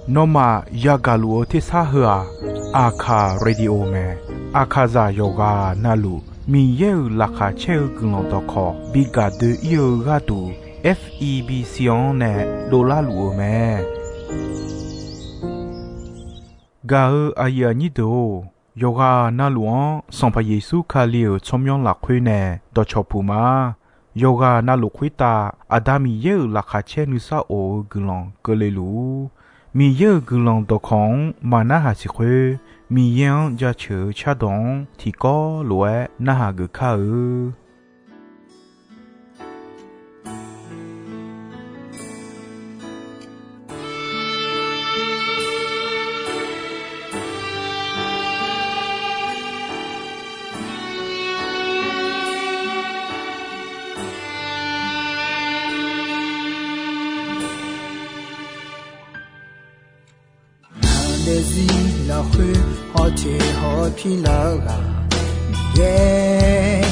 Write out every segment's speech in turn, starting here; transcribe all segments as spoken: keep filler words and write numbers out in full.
Nawmaf yagaq luf-eu tersar heu-aq, Aqkaq Radio mae. Aqkaqzaq yawqghaq navluf Miqyaer-euq laqkhaq caer-eu guiqlanq dawqkawq bi gaq doe-ir-eu gharduq, F E B C-anr nae dovlar luf-eu mae. Gaq-eu aqyuif aqnyir deuq-or, yawqghaq navluf-anr Sanqpaq Yeqsur Kali-euq tsawrmyanr lafkhoer nae dawqcawq puq ma. Yawqghaq navluf khoertav Aqda Miqyaer-euq laqkhaq caer nuisar of-eu guiqlanq keuvle luf-ur. Miqyaer-euq guiqlanq dawqkawq-anr maqnarhaq siq khoer, Miqyaer-anr jaceuq-eu cardawq-anr tiqkawv lof-aer narhaq geuf kar-eu. Ngaq daefzir lafkhoer hawteq hawpir lar-eu ghaq Miqyaer,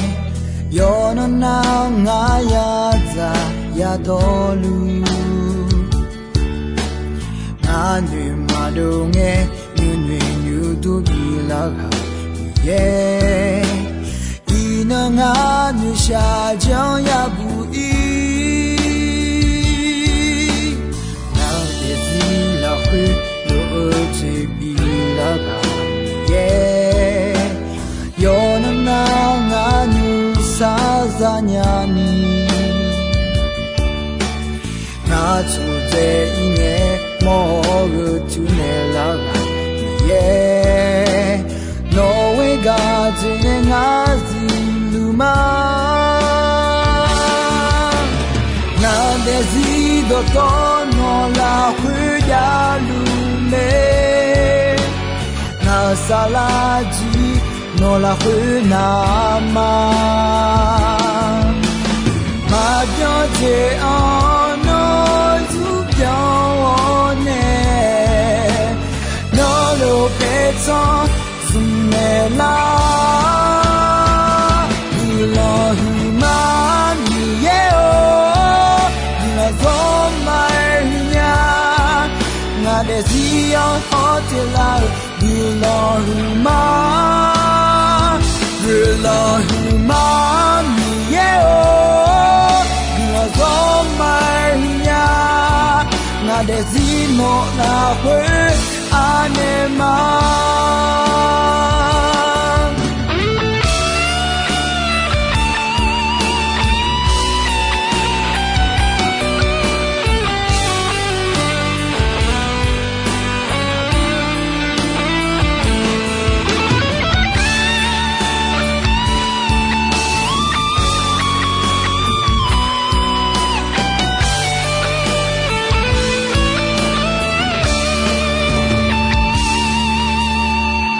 yawqnan nar ngar yadzaq yadawrluf, ngar noeq maqdov ngae nuinoeq nuidur bilar ghaq Miqyaer, iqnan ngar noeqshaq janr yabuq ir. Ngaq daefzir lafkhoer lof-eu jeq bilar ghaq Miqyaer, yawqnan nar ngar nuisar zanya ni, ngar tsofdzae ir ngae mawr-awr gheu tuir naeq lar ghaq Miqyaer, nawq-euq gaq jeq nae ngar zifluf ma. Ngaq daefzir dawqtawvluf nawq lafkhoer javluf mae. Ngaq-euq saflar jir nawq lafkhoer navma, maqbyan jeq-anr nawr zur byan-awr nae, nawr lof paertsanr zmq naeq lar. Guiqlanq huiqma Miqyaer-or, guiqlanq zawrma-aer huiqnya. Ngaq daefzir-anr hawteq lar-euq guiqlanq huiqma, guiqlanq huiqma Miqyaer-or, guiqlanq zawrma-aer huiqnya. Ngaq daefzir nawq lafkhoer anaeq ma.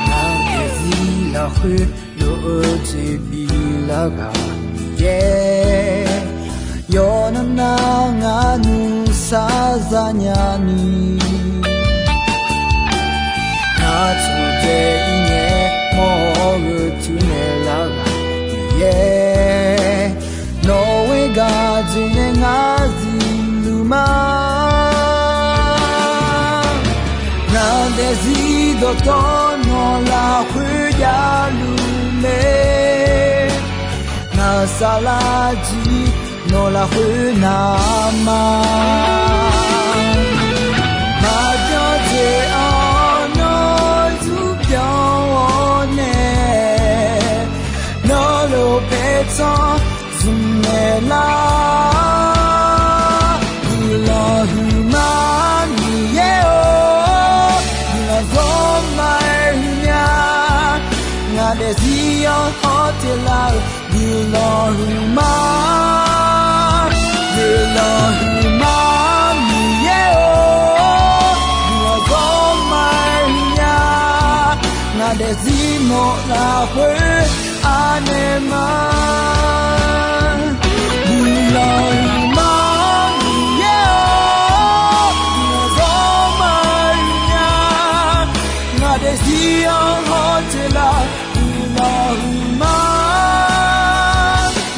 Ngaq daefzir lafkhoer lof-eu jeq bilar ghaq Miqyaer, yawqnan nar ngar nuisar zanya ni, ngar tsofdzae ir ngae mawr-awr gheu tuir naeq lar ghaq Miqyaer, nawq-euq gaq jeq nae ngar zifluf ma. Ngaq daefzir dawqtawvluf nawq lafkhoer javluf mae. Ngaq-euq saflar jir nawq lafkhoer navma, maqbyan jeq-anr nawr zur byan-awr nae, nawr lof paertsanr zmq naeq lar. Guiqlanq huiqma Miqyaer-or, guiqlanq zawrma-aer huiqnya. Ngaq daefzir-anr hawteq lar-euq guiqlanq huiqma, guiqlanq huiqma Miqyaer-or, guiqlanq zawrma-aer huiqnya. Ngaq daefzir nawq lafkhoer anaeq ma. Guiqlanq huiqma Miqyaer-or, guiqlanq zawrma-aer huiqnya. Ngaq daefzir-anr hawteq lar-eu guiqlanq huiqma,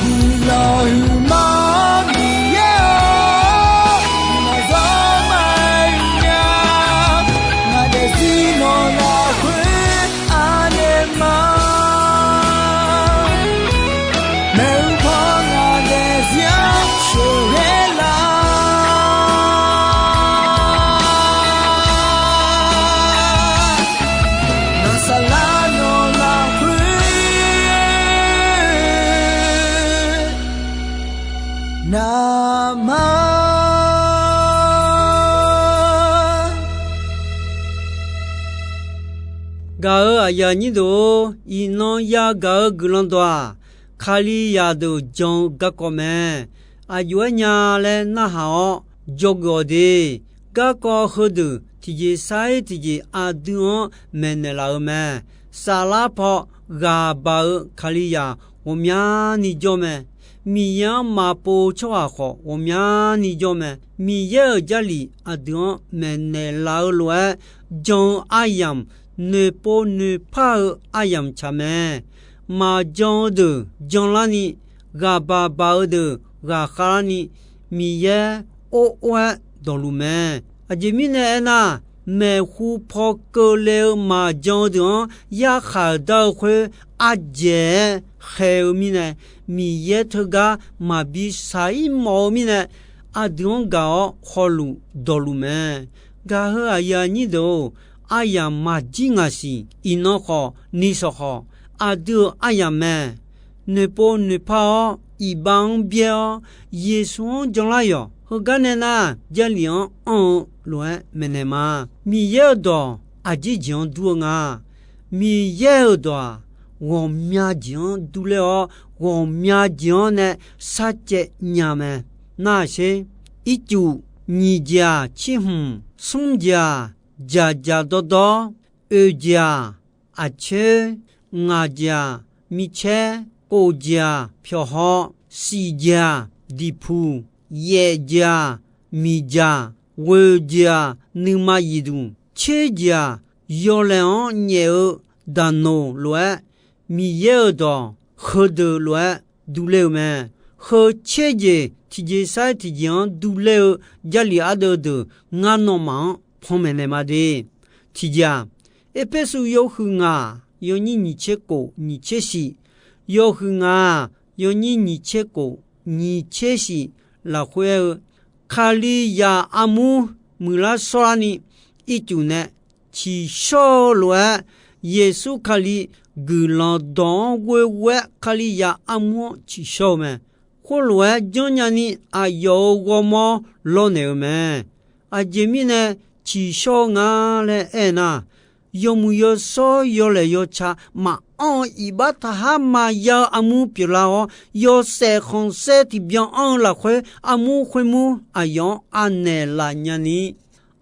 guiqlanq huiqma Miqyaer-or, guiqlanq zawrma Gaq-euq aqyuif aqnyir deuq-or, iqnan yagaq-eu guiqlanq dawq-aq, Kalizaq deuq jan-eu garkawv mae. Aqjox-aer nya laer narhaq-awr dzawgeuf-awq de. Garkawv heudeuq tiqjeq sar-ir tiqjeq aqdui-anr maeqnaeq laf-eu mae. Saflar paw ghaq baq-eu Kalizaq ghawqmyani jawr mae. Miqyaer-anr maqpov-eu tsawrhaq khawf ghawqmyani jawr mae. Miqyaer-euq Jarlif aqdui-anr maeqnaeq laf-eu lof-aer jan-eu aryamq, noeqpov noeqpar-eu aryamq tsaq mae. Maqjan-eu deuq janlarni, ghaq baq baq-eu deuq ghaqkhav larni, Miqyaer or or-aer dawqluf mae. Aqjeq mirnae aernar, maeqhu paw keuvle-eu maqjan-eu deuq-anr yarkhaq dar-eu khoer ardzaeq-aer khaeq-eu mirnae, Miqyaer teugar maqbi shaq-ir mawf-eu mirnae, aqdui-anr gaq-awr hawluf dawqluf mae. Gaq-eu aqyuif aqnyir deuq-or, aryamq maqjir ngaq siq. Iqnan khawf, nishawq khawf, aqdui-euq aryamq mae. Noeqpov noeqpar-awr, iqbax-anr byaer-awr, Yeqsur-anr janlar yawq. Heugar nae nar, Jarlif-anr anr-eu lof-aer maeqnaeq ma. Miqyaer-euq dawq aqjeq jeq-anr dur-eu nga. Miqyaer-euq dawq-aq, ghawqmya jeq-anr durler-awr, ghawqmya jeq-anr nae sarcaev nya mae. Nar-aq sher, ircuf, nyiq jeq-aq cirhmq, smr jeq-aq dzaqdzaq dawrdawr, oeq jeq-aq aqcoer, ngaq jeq-aq micaer, kof jeq-aq pyawqhaw, siq jeq-aq diqpuq, yaef jeq-aq miqdzaq, ghoeq jeq-aq nuima zifduq, tser jeq-aq yawlaeq-anr nyaef-eu daqnoq lof-aer, Miqyaer-euq dawq heudeuq lof-aer durler-eu mae. Heu tser jeq tiqjeq sar-ir tiqjeq-anr durler-eu Jarlif ardeuv deuq ngar nawmaf-anr panmaeq naeq ma de. Tiqjeq-aq, Erpersu yawhuiq ngaq yawnyir nyiq tser kof nyiq tser shiq, yawhuiq ngaq yawnyir nyiq tser kof nyiq tser shiq lafkhoer aer-eu, Kalizaq armur muiqlar shawrlarni ircuf nae tsiqshawr-eu lof-aer, Yeqsur Kali guiqlanq dawq-anr ghoeghoe-aer Kalizaq armur-anr tsiqshawr-eu mae. Khoerlof-aer janrnya ni aqyawf-euq ghawrmawr lawrnaeq-eu mae. Aqjeq mirnae tsiqshawr-eu nga laer aernar, yawmuiq yawshawr yawlaeq yawca maqanr-eu iqbax taqhar maqya-eu armur pyeuflar-awr, yawshaef khanqsaer tiqbyan anr-eu lafkhoer armur khoermur aqyawf-anr anaeq laf nyani,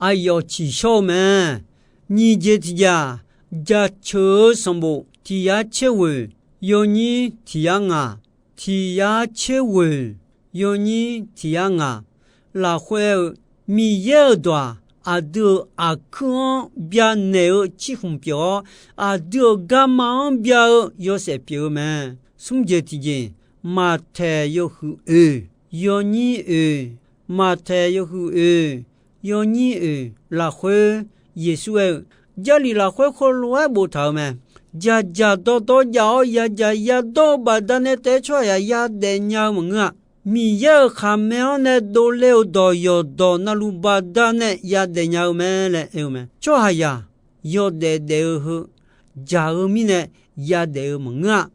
aqyawf tsiqshawr-eu mae. Nyiq jeq tiqjeq-aq, jaceuq-eu sanqbof tiq yar tser ghoeq yawnyir tiq yar ngaq, tiq yar tser ghoeq yawnyir tiq yar ngaq lafkhoer aer-eu, Miqyaer-euq dawq-aq, aqdui-euq aqkuir-anr byanaeq-eu cirhmq pyeuf-awr, aqdui-euq garma-anr bya-eu yawshaef pyeuf-eu mae. Smr jeq tiqjeq, Maqtaeq yawhuiq oeq yawnyir oeq, Maqtaeq yawhuiq oeq yawnyir oeq lafkhoer, Yeqsur aer-eu, Jarlif lafkhoer heulof-aer boftaq-euq mae. Dzaqdzaq dawrdawr jav-awr yadzaq yadawr-eu baqdanae taef-aer tsawrhaqzaq yadaef nya-eu maqngeur-a. Miqyaer-euq khaqmae-anr nae dovler-eu dawq yawqdawq navluf baqdanae yadaef nya-eu mae laer aer-eu mae. Tsawrhaqzaq yawdaef daef-eu heu, dzaq-eu mirnae yadaef-eu maqngeur-a.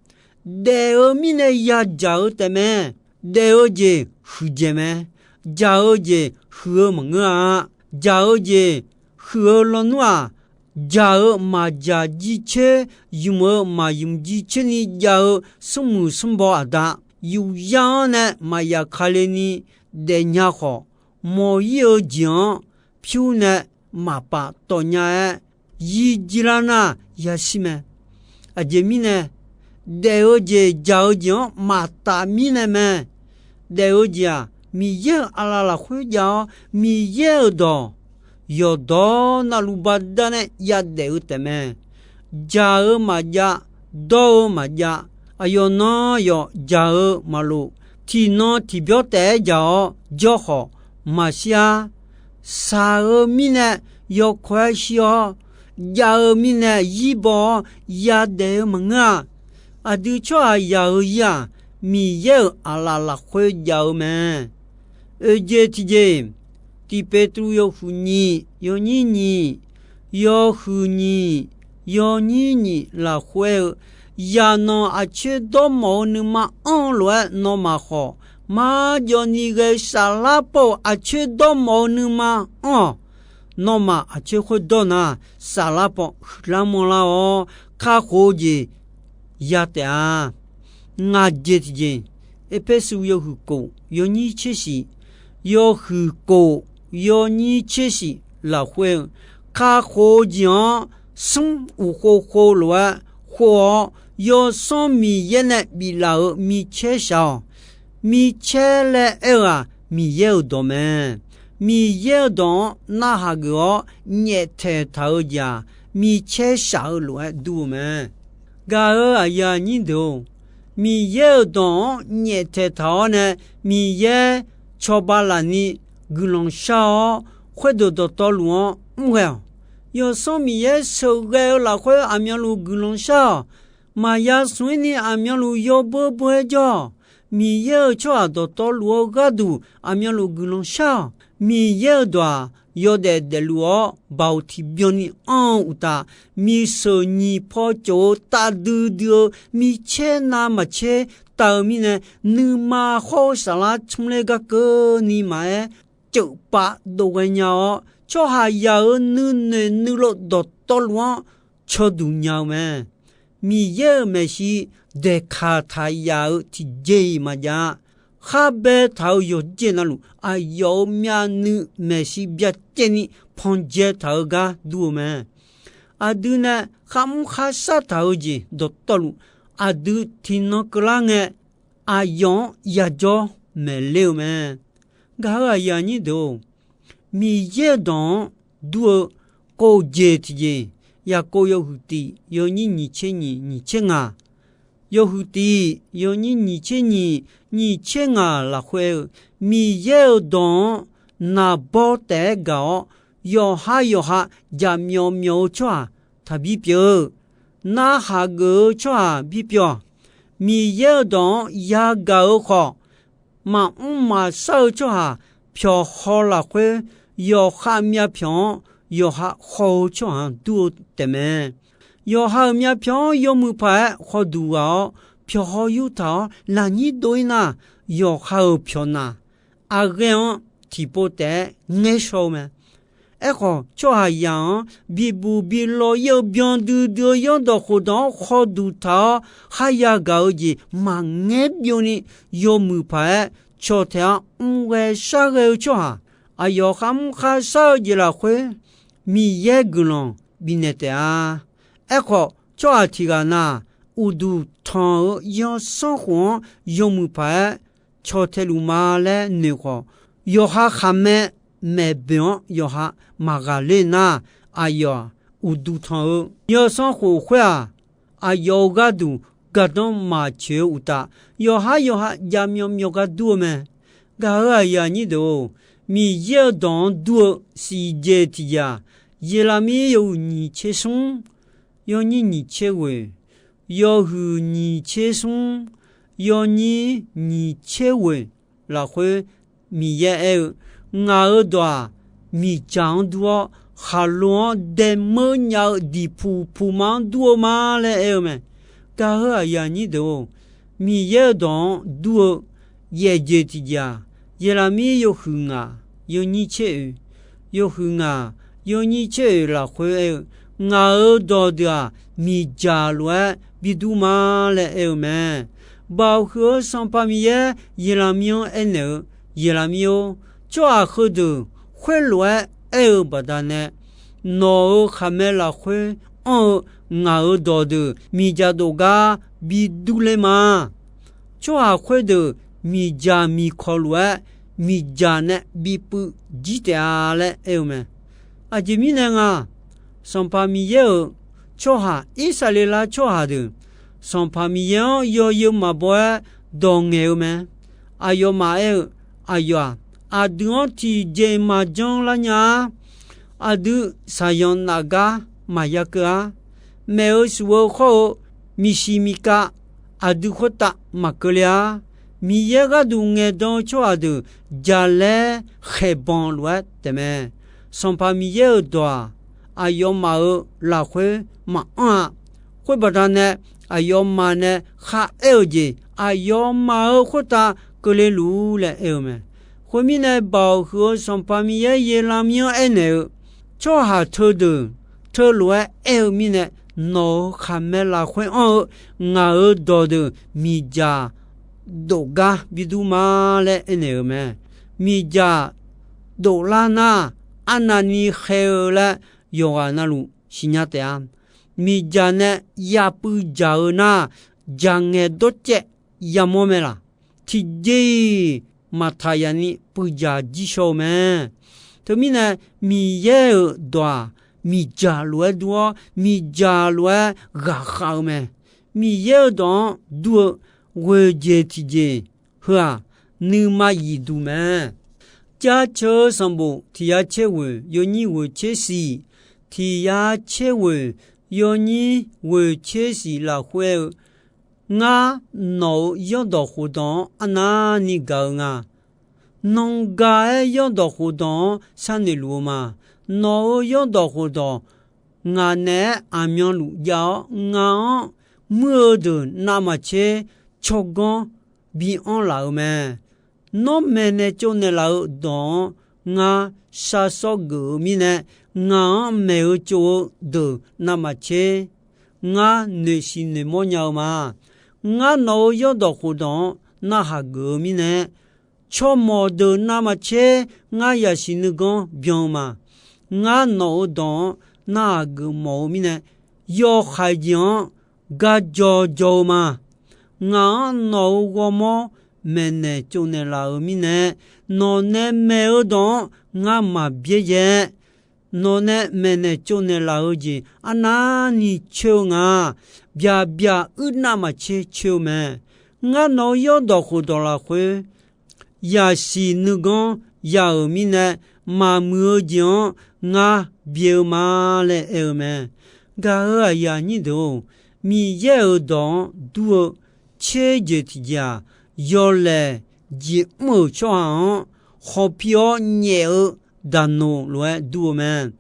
Daef-eu mirnae yadzaq-eu taefmae. Daef-eu jeq huiqdzaeq mae. Dzaq-eu jeq huiq-eu maqngeur-a. Dzaq-eu jeq huiq-eu lawnmr-aq, dzaq-eu maqdzaq jircoer, ymq-eu maqymq jircoer ni jav-eu smrmuiq smrbaw aqda, yufzar-anr nae maqyaf kale ni daefnya khawf, mawq-ir-eu jeq-anr pyur nae maqpaf tawfnya-aer, yir jir lar nar yashir mae. Aqjeq mirnae, daef-eu jeq dzaq-eu jeq-anr maqtaf mirnae mae. Daef-eu jeq-aq, Miqyaer-euq aqlaf lafkhoer jav-awr, Miqyaer-euq dawq yawqdawq navluf baqdanae yadaef-eu taefmae. Dzaq-eu maqjav, dawr-eu maqjav, aqyawf nan yawf dzaq-eu maqlof, tiqnan tiqbyawr taef-aer dzaq-awr jawr khawf maqshir-ar. Shaq-eu mirnae yawkawr-aer shir-awr, jav-eu mirnae yir baw-awr yadaef-eu maqngeur-a. Aqdui tsawrhaqzaq-euq zir-aq, Miqyaer-euq aqlaf lafkhoer jav-eu mae. Oeq jeq tiqjeq, Tiq Petru yawhuiq nyiq yawnyir nyiq, yawhuiq nyiq yawnyir nyiq lafkhoer aer-eu, zaqnanq aqcoer dawrmawf-eu nuima anr-eu lof-aer nawmaf khawf, marjawv ni ghae saflar paw-euq aqcoer dawrmawf-eu nuima anr-awq. nawmaf aqcoer khoerdawr nar, saflar paw huiqlar manrlar-awr, kakhof-eu jeq ya taef-a. Ngaq jeq tiqjeq, Erpersu yawhuiq kof yawnyir tser shif, yawhuiq kof yawnyir tser shif lafkhoer-eu, kakhof-eu jeq-anr smr uqkhov khov lof-aer khov-awr, Yawsanr Miqyaer nae biflaf-euq micaer shaq-awq. Micaer laer aer-eu-aq, Miqyaer-euq dawq mae. Miqyaer-euq dawq-anr narhaq geuf-awr nyaeftaeq taq-eu jeq-aq, micaer shaq-eu lof-aer dur-eu mae. Gaq-euq aqyuif aqnyir deuq-or, Miqyaer-euq dawq-anr nyaeftaeq taq-awr nae, Miqyaer cawba lafni guiqlanq shar-awr, khoerdeuq dawqtawvluf-anr mr ghae-awq. Yawsanr Miqyaer sheuqghae-eu lafkhoer aqmyanluf guiqlanq shar-awq. Maqya smq-ir ni aqmyanluf yawbeur beur-aer jawr-awq. Miqyaer-euq tsawrhaq dawqtawvluf-eu gharduq aqmyanluf guiqlanq shar-awq. Miqyaer-euq dawq-aq, yawdaef daefluf-awr baoq tiqbyan ni anr-eu uqtaf, miqsheuq nyiq paw cof-eu taf duidui-eu micaer navmaqtser taf-eu mirnae, nuima khawr-eu saflar tsmr ler gar keuvni maqaer, ceuf pav dov ghaenya-awr, tsawrhaqzaq-euq nuinoeq nuilov dawqtawvluf-anr caw duq nya-eu mae. Miqyaer-euq maeqshi daeqkaq taq yaf-eu tiqjeq-iq maqjav-a. Khar baetaq-euq yawqjeq navluf, aqyawf-euq myavnuiv maeqshi byacaevni panjae taq-eu gar dur-eu mae. Aqdui nae kharmr kharshar taq-eu jeq dawqtawvluf, aqdui tiqnan keuvlar ngae, aqyawf-anr yajawr maeqler-eu mae. Gaq-euq aqyuif aqnyir deuq-or, Miqyaer-euq dawq-anr dur-eu kov jeq tiqjeq, Yaqkov yawhuiq tiq yawnyir nyiq tser nyiq nyiq tser ngaq, yawhuiq tiq yawnyir nyiq tser nyiq nyiq tser ngaq lafkhoer-eu, Miqyaer-euq dawq-anr naqbawr taef-aer gaq-awr, yawqha yawqha jaqmyawf myawf-eu tsawrhaq taqbi pyeuf-eu, narhaq geuf-eu tsawrhaq bipyeuf-awq. Miqyaer-euq dawq-anr yagaq-eu khawf, maqmr maqshar-eu tsawrhaq pyawqhaw lafkhoer, yawqha myavpyawq-anr yawqha haw-eu tsawrhaq-anr dur-eu taefmae. Yawqha-euq myavpyawq-anr yawmuiq paq-aer khawduq ghaq-awr, pyawqhaw yurtaq-awr lafnyir dov-ir nar, yawqha-euq pyawqnaq aqghaer-anr tiqpov taef-aer ngaershaw-eu mae. Aerkhawf, tsawrhaqzaq-anr bibuq bilaw-ir-eu byan duidui-eu zanrdawq khofdawq-anr khawduq taq-awr kharya gaq-eu jeq maqngaer byovni, yawmuiq paq-aer cawq taeq-awr mrghae sharghae-eu tsawrhaq, aqyawf kharmr kharshar-eu jeq lafkhoer Miqyaer guiqlanq bifnaeq taef-a. Aerkhawf, tsawrhaq tiq ghaq na, uqduq tanq-euq zanrsanrkhof-anr yawmuiq paq-aer cawq taeq luf ma laer noeq khawf, yawqha khaqmae maeqboeq-anr yawqha maqghaqler nar, aqyawf-aq, uqduq tanq-eu zanrsanrkhof khoer-aq, aqyawf-euq gharduq gardanr maqtsoeq-eu uqtaf, yawqhar yawqha javmyawf myawf gar dur-eu mae. Gaq-euq aqyuif aqnyir deuq-or, Miqyaer-euq dawq-anr dur-eu siqjeq tiqjeq-aq, Yeqlaqmir yawhuiq nyiq tser smr, yawnyir nyiq tser ghoeq, yawhuiq nyiq tser smr, yawnyir nyiq tser ghoeq lafkhoer Miqyaer aer-eu, Ngaq-euq dawq-aq, miqdzaq-anr dur-awr, khaqlo-anr daemeur nya-eu diqpuq puqma-anr dur-eu ma laer aer-eu mae. Gaq-euq aqyuif aqnyir deuq-or, Miqyaer-euq dawq-anr dur-eu yaefjeq tiqjeq-aq, Yeqlaqmir yawhuiq ngaq, yawnyir tser oeq, yawhuiq ngaq, yawnyir tser oeq lafkhoer aer-eu, Ngaq-euq dawqdeuq-aq, miqdzaq lof-aer bidur ma laer aer-eu mae. Baoq huiq-eu Sanqpaq Miqyaer Yeqlaqmir-anr aernaeq-eu, Yeqlaqmir-or, tsawrhaq heudeuq khoerlof-aer aer-eu baqdanae, nawq-euq khaqmae lafkhoer anr-eu ngaq-euq dawqdeuq miqdzaq dof gar bidur ler ma. Tsawrhaq khoerdeuq miqdzaq miqkawq lof-aer miqdzaq nae bipuiv jir taef-a laer aer-eu mae. Aqjeq mirnae nga, Sanqpaq Miqyaer-euq tsawrhaq, Irsaqleqlav tsawrhaq deuq, Sanqpaq Miqyaer-anr yawzeu maqbaw-aer dawq ngaeq-eu mae. Aqyawfmaf aer-eu, aqyawf-aq, aqdui-anr tiqjeq maqjanr lar nya-a. Aqdui saqyanq naf gar maqya keuv-a. Maef-eu shuf-eu khawr-eu miqsiq miqkav aqdui khoertav maqkeuv le-a. Miqyaer gharduq ngaeqdan-eu tsawrhaq deuq jaqlaer khaeqbanq lof-aer taefmae. Sanqpaq Miqyaer-euq dawq-aq, aqyawfmaf-euq lafkhoer maqanr-a. Khoerbaqda nae aqyawfmaf nae kharaer-euq jeq aqyawfmaf-euq khoertav keuvle luf-ur laer aer-eu mae. Khoermirnae, Baoq huiq-eu Sanqpaq Miqyaer Yeqlaqmir-anr aernaeq-eu, Tsawrhaq teudeuq teulof-aer aer-eu mirnae, nawq-euq khaqmae lafkhoer anr-eu ngaq-euq dawqdeuq miqdzaq dofgar bidur ma laer aernaeq-euq mae. Miqdzaq doflar nar, arnavni khaer-eu laer yawqghaq navluf siqnya taef-a. Miqdzaq nae yapuiv dzaq-eu nar, dzaq ngaeq dawrcaev yamawr mae laq. Tiqjeq-iq maqtaq yaf ni puiv dzaq jir shaw-eu mae. Teumirnae, Miqyaer-euq dawq-aq, miqdzaq lof-aer dur-awr, miqdzaq lof-aer ghaqkhav-eu mae. Miqyaer-euq dawq-anr dur-eu ghoeq jeq tiqjeq heu-aq, nuima zifduq mae. Jaceuq-eu sanqbof tiq yar tser ghoeq yawnyir ghoeq tser siq, tiq yar tser ghoeq yawnyir ghoeq tser siq lafkhoer-eu, Ngar, nawq-euq yawrdawq khofdawq-anr arnavni gaq-eu nga. Nan ga-aer yawrdawq khofdawq-anr sharnoeq luf-eu ma. Nawq-euq yawrdawq khofdawq ngaq naeq-aer aqmyanluf jav-awr, ngaq-anr muir-eu deuq navmaqtser tsawrganr bi anr laf-eu mae. Nawr maeqnaeq tsovnaeq laf-eu dawq-anr ngar shar sawr geuf-eu mirnae, ngaq-anr maeq-eu tsov-eu deuq navmaqtser ngar noeqsiq noeqmawr nya-eu ma. Ngar nawq-euq yawrdawq khofdawq-anr narhaq geuf-eu mirnae, tsawrmawq deuq navmaqtser ngar yasiq nuiganr byan-eu ma. Ngar nawq-euq dawq-anr narhaq geufmawf-eu mirnae, yawhaiq jeq-anr gar dzaw dzaw-eu ma. Ngaq-anr nawq-euq ghawrmawr maeqnaeq tsovnaeq laf-euq mirnae, nawq nae maeq-eu dawq-anr ngar maq byaerdzae. Nawq nae maeqnaeq tsovnaeq laf-eu jeq arnavni coer-eu nga. Byaq byaq uir navmaqtser coer-eu mae. Ngar nawq-euq yawrdawq khofdawq lafkhoer yasiq nuiganr ya-euq mirnae, maqmuiq-eu jeq-anr ngar byae-eu ma laer aer-eu mae. Gaq-euq aqyuif aqnyir deuq-or, Miqyaer-euq dawq-anr dur-eu tser jeq tiqjeq-aq, yawlaeq jeq mr-euq tsawrhaq-anr khawf pi-awr nyaef-eu daqnoq lof-aer dur-eu mae.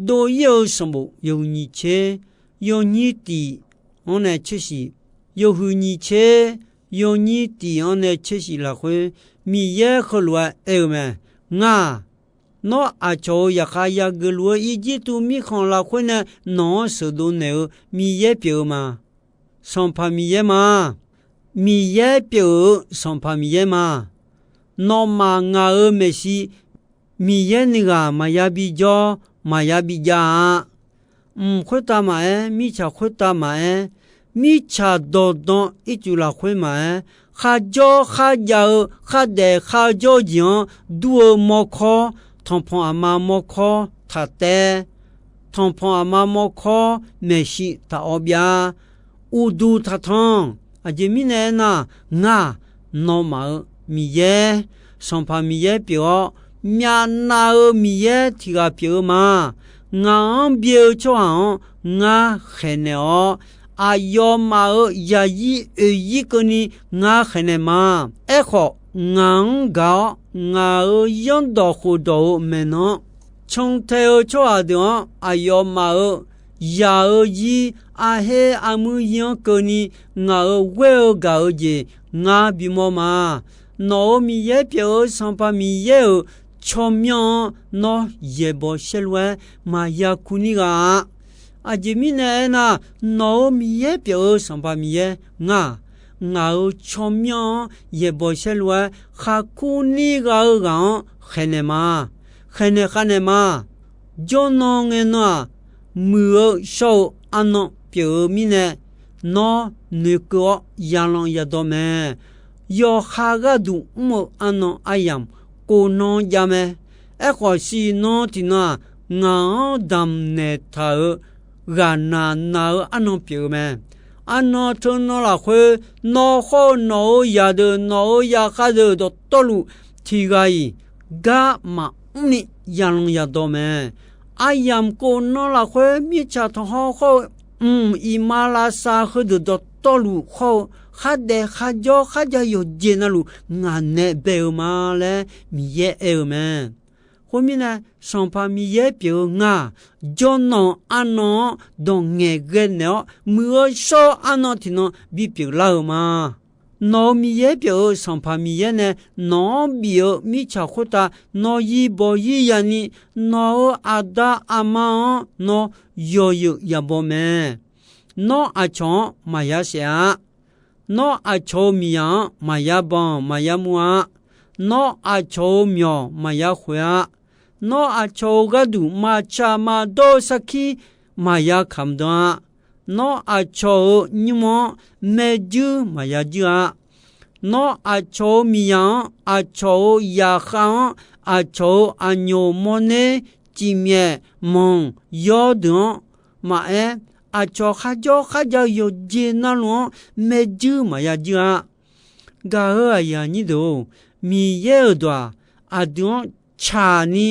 Dov-ir-eu sanqbof yawhuiq nyiq tser yawnyir tiq-anr nae tser shiq, yawhuiq nyiq tser yawnyir tiq-anr nae tser shiq lafkhoer, Miqyaer heulof-aer aer-eu mae. Ngar-aq, nawr aqcawq-euq zaqkhav yageuf luf-eu Irjirtuv mirkhanq lafkhoer nae nawq-anr sheuqdov naeq-eu Miqyaer pyeuf-eu ma. Sanqpaq Miqyaer ma. Miqyaer pyeuf-eu Sanqpaq Miqyaer ma. Nawmaf ngaq-euq maeqshi Miqyaer nuighaq maqya bijawr, maqya bijav-a. Mq khoertav maqaer, mirtsaq khoertav maqaer, mirtsaq dawqdan ircuf lafkhoer maqaer, kharjawr kharjav-eu khardaef kharjawr jeq-anr dur-eu mawrkawr, tanqpanq aqma mawrkawr taq taev, tanqpanq aqma mawrkawr maeqshi taq awv byav, uqduq taq tanq. Aqjeq mirnae aernar, ngar-aq, nawmaf-euq Miqyaer, Sanqpaq Miqyaer pyeuf-awr, myavnav-eu Miqyaer tiq ghaq pyeuf-eu ma. Ngaq-anr byae-eu tsawrhaq-anr ngar khaeqnaeq-awr, aqyawfmaf-euq zaqzir oeqzir keuvni ngar khaeqnaeq ma. Aerkhawf, ngaq-anr gaq-awr ngaq-euq zanrdawq khofdawq-euq maeqnan-anr cantae-eu tsawrhaq deuq-anr aqyawfmaf-euq zaq-eu zir, arher armuir zir-anr keuvni ngaq-euq ghoer-eu gaq-eu jeq ngar bimawr ma. Nawq-euq Miqyaer pyeuf-eu Sanqpaq Miqyaer-euq tsawrmyanr-anr nawr yaeqbawq saerlu-aer maqya kur nir ghaq-a. Aqjeq mirnae aernar, nawq-euq Miqyaer pyeuf-eu Sanqpaq Miqyaer ngar-aq, ngaq-euq tsawrmyanr-anr yaeqbawq saerlu-aer khaqkur nir ghaq-eu ghaq-anr khaeqnaeq ma. Khaeqnaeq khavnaeq ma. Jawrnan ngaenan-aq, muiq-eu shawr-eu arnan pyeuf-eu mirnae, nawr noeqkeuv-awr yalan yadawr mae. Yawqha gharduq mr-eu arnan aryamq, kof nan jav mae. Aerkhawf, siq nan tiqnan-aq, ngaq-anr damqnaeq taq-euq ghaqnaq naq-eu arnan pyeuf-eu mae. Arnan teunan lafkhoer, nawr khawr-eu nawq-euq zaqdeuq, nawq-euq zaqkhav deuq dawqtawvluf tiq ghaq-iq gar maqmr ni yalan yadawr mae. Aryamq kof nan lafkhoer, mirtsaq tanqkhawr khawr-eu mq iqmalavshav heudeuq dawqtawvluf khawr-eu, khardaef kharjawr kharjav yawqjeq navluf ngaq nae bae-eu ma laer Miqyaer aer-eu mae. Khoermirnae, Sanqpaq Miqyaer pyeuf-eu ngar-aq, jawrnan arnan-anr dawq ngaeqghae naeq-awr, muiq-eu shawr-eu arnan tiqnan bipyeuf lar-euq ma. Nawq-euq Miqyaer pyeuf-eu Sanqpaq Miqyaer nae nawq-anr bif-eu mirtsaq khoertav nawq yir bawq yir ya'ni, nawq-euq aqda aqma-anr nawr yawzeu yabaw mae. Nawr aqcawq-anr maqya saef-a. Nawr aqcawq-euq miqzaq-anr maqya banq maqya mur-a. Nawr aqcawq-euq myawq maqya khoeq-a. Nawr aqcawq-euq gharduq maqtsaq maqdawr-eu sarkir maqya kamq dan-a. Nawr aqcawq-euq nymr-anr maerjuir maqya juir-a. Nawr aqcawq-euq miqzaq-anr, aqcawq-euq zaqkhav-anr, aqcawq-euq aqnyoq mawrner, cifmyaef manq yawr deuq-anr maqaer, aqcawq kharjawr kharjav-eu yawqjeq navluf-anr maerjuir maqya juir-a. Gaq-euq aqyuif aqnyir deuq-or, Miqyaer-euq dawq-aq, aqdui-anr tsaqni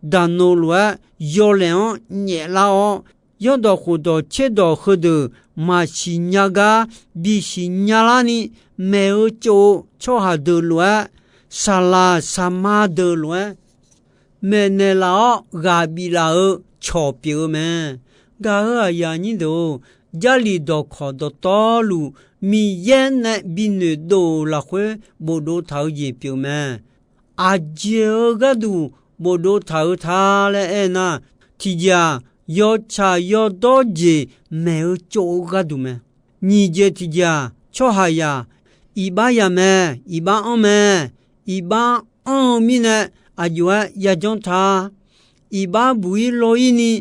daqnoq lof-aer yawlaeq-anr nyaeflar-awr, zanrdawq khofdawq tserdawq heudeuq maqsiq nya gar bisiq nyalar ni, maeq-eu tsov-eu tsawrhaq deuq lof-aer, saqlaq saqma deuq lof-aer maeqnaeq laf-awr ghaq biflaf-eu cawq pyeuf-eu mae. Gaq-euq aqyuif aqnyir deuq-or, Jarlif dawqkawq dawqtawvluf Miqyaer nae binoeq dov-euq lafkhoer bofdov taq-eu jeq pyeuf mae. Aqjeq-eu gharduq bofdov taq-eu ta laer aernar, tiqjeq-aq, yawtsaq yawdawr jeq maeq-eu tsov-eu gharduq mae. Nyiq jeq tiqjeq-aq, tsawrhaqzaq iqbax ya mae, iqbax anr mae, iqbax anr-eu mirnae aqjox-aer yajanr ta, iqbax buq-ir law-ir ni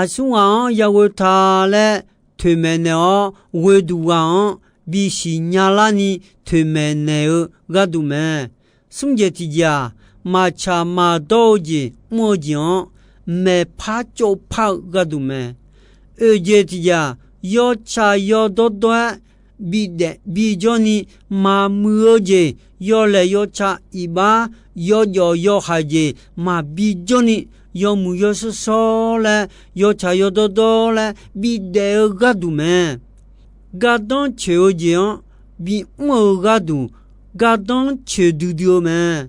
aqsurghaq-anr yaghoe ta laer toeqmaeq naeq-awr, ghoeduq ghaq-anr bisiq nyalar ni toeqmaeq naeq-eu gharduq mae. Smr jeq tiqjeq-aq, maqtsaq maqdawr-eu jeq mr-eu jeq-anr maeqpar tsovpar-eu gharduq mae. Oeq jeq tiqjeq-aq, yawtsaq yawdawr dawr-aer bidaef bijawr ni, maqmuiq-eu jeq yawlaeq yawtsaq iqbax yawjawf yawhaiq jeq maqbi jawr ni, yawmuiq yawshawr shawr laer yawtsaq yawdawr dawr laer bidaef-eu gharduq mae. Gardanr coeq-eu jeq-anr bimr-eu gharduq gardanr coeq duidui-eu mae.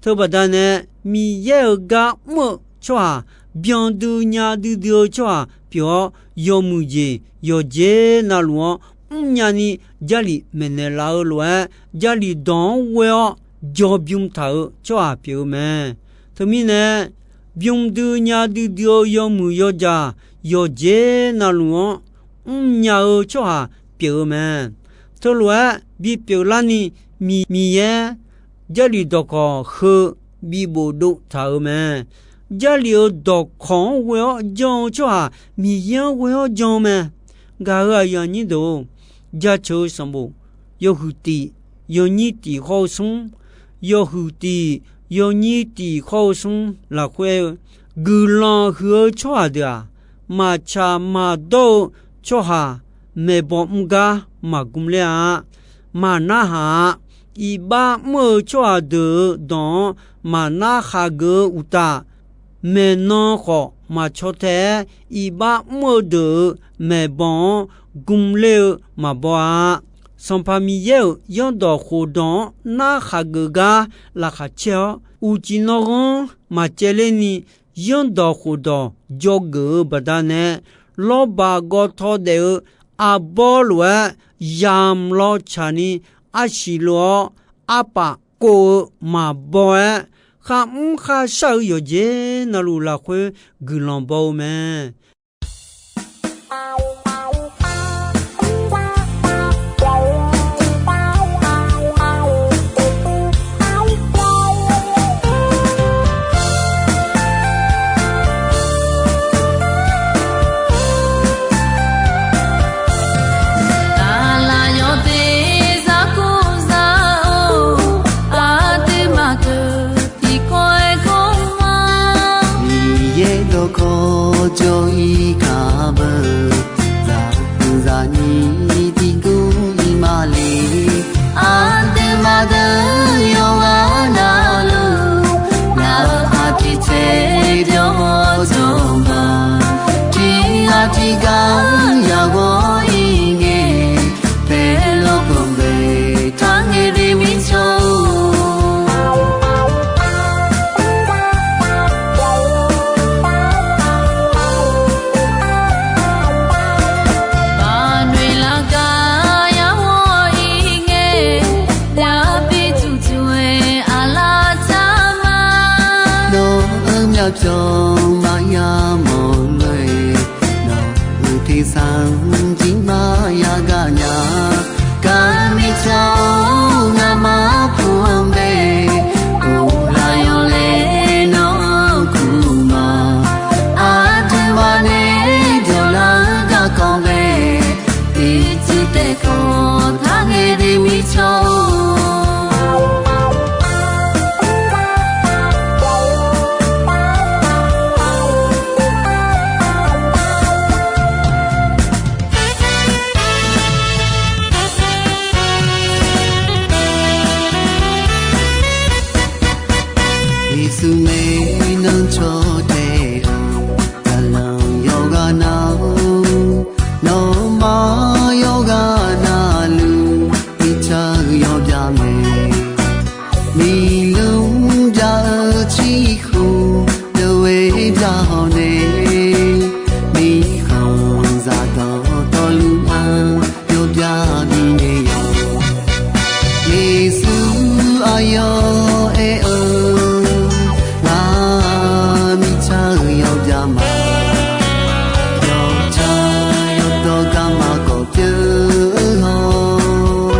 Teubaqda nae Miqyaer-euq gar mr-eu tsawrhaq, byandui nya duidui-eu tsawrhaq pyeuf-awr, yawmuiq jeq yawqjeq navluf-anr mrnya ni Jarlif maeqnaeq laf-eu lof-aer, Jarlif dawq-anr ghoe-awr jawr bym taq-eu tsawrhaq pyeuf-eu mae. Teumirnae, bym dui nya duidui-eu yawmuiq yawjaq yawqjeq navluf-anr mrnya-eu tsawrhaq pyeuf-eu mae. Teulof-aer bipyeuf larni, Miq- Miqyaer Jarlif dawqkawq heu bibofdov taq-euq mae. Jarlif-euq dawqkawq-anr ghoe-awr jan-eu tsawrhaq Miqyaer-anr ghoe-awr jan-eu mae. Gaq-euq aqyuif aqnyir deuq-or, jaceuq-eu sanqbof yawhuiq tiq yawnyir tiq khawr-eu smr, yawhuiq tiq yawnyir tiq khawr-eu smr lafkhoer-eu, guiqlanq huiq-eu tsawrhaq deuq-aq, maqtsaq maqdawr-eu tsawrhaq maeqbawq mr gar maqgm ler-a. Maqnarhaq-a. Iqbax mr-eu tsawrhaq deuq-euq dawq-anr maqnar khaqgeuf-eu uqtaf, maeqnan khawf maqcaw tae-aer, iqbax mr-eu deuq-euq maeqbawq-anr gm ler-eu maqbaw-a. Sanqpaq Miqyaer-euq zanrdawq khofdawq-anr narkhaq geuf gar laqkhaq caer-awr, uqcif nanghanr maqcaevler ni, zanrdawq khofdawq dzawgeuf-eu baqdanae, lawrbaq gawtaw daef-eu arbawr lof-aer yamq law tsaq ni, arsiq lof-awr arpaf kov-eu maqbaw-aer, kharmr kharshar-eu yawqjeq navluf lafkhoer guiqlanq baw-eu mae. Aqlaf yawteq zar kur zar-or, aqduimaf keuq tiqkawv-aer kawr ma. Miqyaer dawqkawq jawr-ir Arpyawq maqya mawf lof-aer, nawq-euq tersar jir maqya gaq nya. Gar mirtsaq-or, ngamaf kur-anr bae, uvlaf yawlaeq nawr-anr kur ma. Aqduimaf nae jawrlar-eu garkawv bae, ircuf taef kawv taq ngae de mirtsaq-or. Yeqsur nae nan cawtae-euq zaqlanq yawqghaq nar-awr, nawmaf yawqghaq navluf mirtsaq-eu yawbyav mae. Miqlmr bya-eu cirkhmq deuq-aer bya hawq nae, mirkhanqzaq dawqtawvluf-anr yawbyav bifnaeq yawq. Yeqsur aqyawf aer-eu, ngar mirtsaq-eu yawbyav ma. Yawtsaq yawdawr garma kawf pyeuf-eu hawr,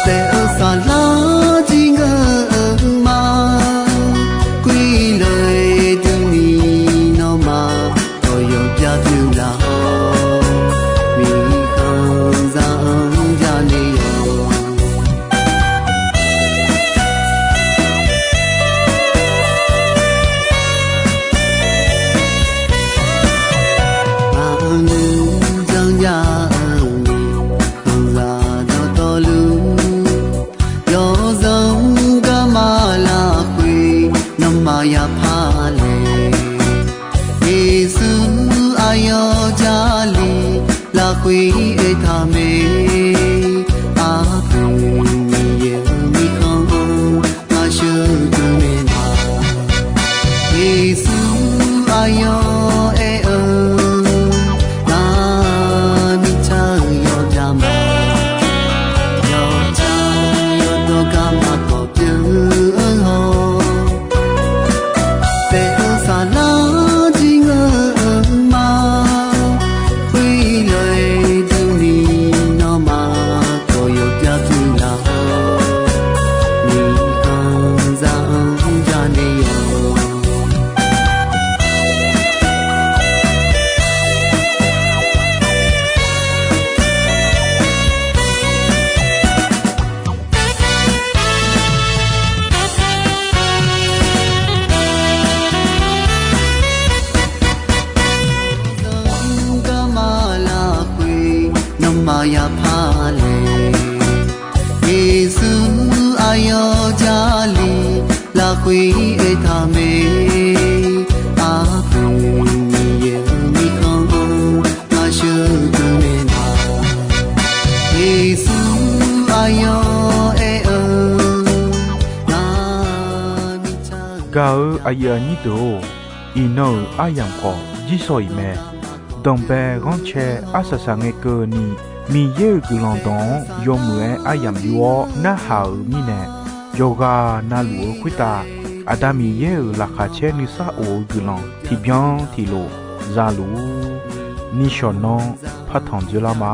taef-eu saflar jir ngeur-eu ma. Khoerlof-aer durni nawmaf kawf yawbyav pyeuf laf-awr, mirkhanqzaq-anr janaeq yawq. Aqnuir janrnya-eu mirkhanqzaq dawqtawvluf, yawzanr garma lafkhoer nawmaf yapar laeq. Yeqsur aqyawf Jarlif lafkhoer aertaq mae. Aqpoeq Miqyaer-euq mirkhanq-anr ngar sheuqdui naeq ma. Yeqsur aqyawf aer-eu, ngar mirtsaq-eu yawbyav ma. Yawtsaq yawdawr garma kawf pyeuf-eu hawr, taef-eu saflar jir ngeur-eu ma. Khoerlof-aer durni nawmaf kawf yawbyav pyeuf laf-awr, mirkhanqzaq-anr janaeq yawq. Zanr garma lafkhoer nawmaf yapar laeq. Yeqsur aqyawf Jarlif lafkhoer aertaq mae. Aqpoeq Miqyaer-euq mirkhanq-anr ngar sheuqdui naeq ma. Yeqsur aqyawf aer-eu, ngar mirtsaq-eu Gaq-eu aqyuif aqnyir deuq-or, iqnan-euq aryamq khawf jirsawq iq mae. Danqbae ghanrcae arsaq saq ngae keuvni, Miqyaer-euq guiqlanq dawq-anr yawmuiq-aer aryamq yur-awr narhaq-euq mirnae, yawqghaq navluf-eu khoertav Aqda Miqyaer-euq laqkhaq caer nuisar of-eu guiqlanq tiqbyan tiqlof za luf-ur. Nishawq nanr partanq dzoerlar ma.